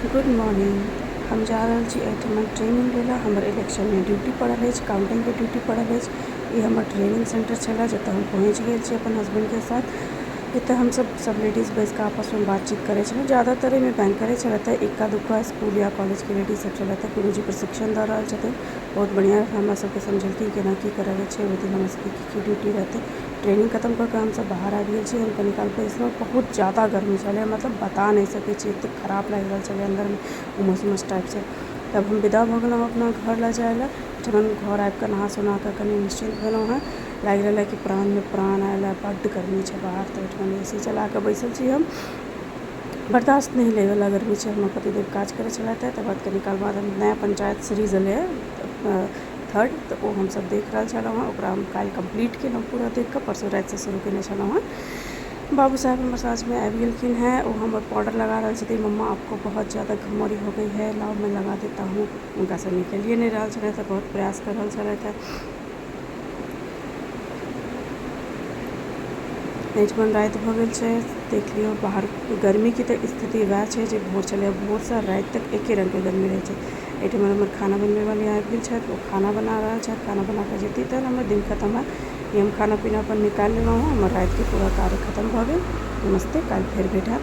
Good morning. हम जा रहल छी एहिठमन ट्रेनिंग लै लए। हमर इलेक्शनमे ड्यूटी पड़ल अछि, काउंटिंगके ड्यूटी पड़ल अछि। ई हमर ट्रेनिंग सेंटर छलए, जतय हम पहुँचि गेल छी अपन हसबैंडके साथ। एतय हमसभ सभ लेडीज बैसि कऽ आपसमे बातचीत करै छलहुँ। ज्यादातर एहिमे बैंकरे छलथि हेँ, इक्का दुक्का स्कूल या कॉलेजके लेडीज सभ छलथि हेँ। गुरुजी प्रशिक्षण दऽ रहल छथिन। बहुत बढ़िआँ हमरा सभके समझेलखिन केना की करयके छै, ओहि दिन हमरा सभके की की ड्यूटी रहतै। ट्रेनिंग खतम कऽ कऽ हमसभ बाहर आबि गेल छी। हम कनि काल बैसलहुँ। बहुत ज्यादा गर्मी छलै, मतलब बता नहि सकै छी, एतेक खराब लागि रहल छलै अन्दरमे, उमस उमस टाइपसँ। तब हम विदा भऽ गेलहुँ अपना घर लए जाय लए। जखन घर आबि कऽ नहा सोना कऽ कनि निश्चिन्त भेलहुँ हेँ, लागि रहल अइ कि प्राणमे प्राण आयल हँ। बड्ड गर्मी छै बाहर, तऽ ओहिठमन ए सी चला कऽ बैसल छी हम। बर्दाश्त नहि होइवला गर्मी छै। हमर पतिदेव काज करै छलथि हेँ। तकर बाद कनि काल बाद हम नया पंचायत सीरीज एलै हँ थर्ड, तऽ ओ हमसभ देख रहल छलहुँ हेँ। ओकरा हम काल्हि कम्प्लीट केलहुँ पूरा देख कऽ। परसू रातिसँ शुरू कयने छलहुँ हेँ। बाबू साहेब हमर साँझमे आबि गेलखिन हेँ। ओ हमर पाउडर लगा रहल छथिन। "मम्मा, आपको बहुत ज़्यादा घमौरी हो गई है, लाओ, मैं लगा देता हूँ।" हुनकासँ निकलिए नहि रहल छलथि, बहुत प्रयास कऽ रहल छलथि हेँ। एहिठमन राति भऽ गेल छै। देख लियौ, बाहर गर्मीके तऽ स्थिति वएह छै जे भोर छलै। भोरसँ राति तक एके रङ्गके गर्मी रहै छै। एहिठमन हमर खाना बनबैवाली आबि गेल छथि। ओ खाना बना रहल छथि। खाना बना कऽ जेती तहन हमर दिन खतम हैत। ई हम खाना पीना अपन निकालि लेलहुँ हँ। हमर रातिके पूरा कार्य खतम भऽ गेल। नमस्ते, काल्हि फेर भेट हैत।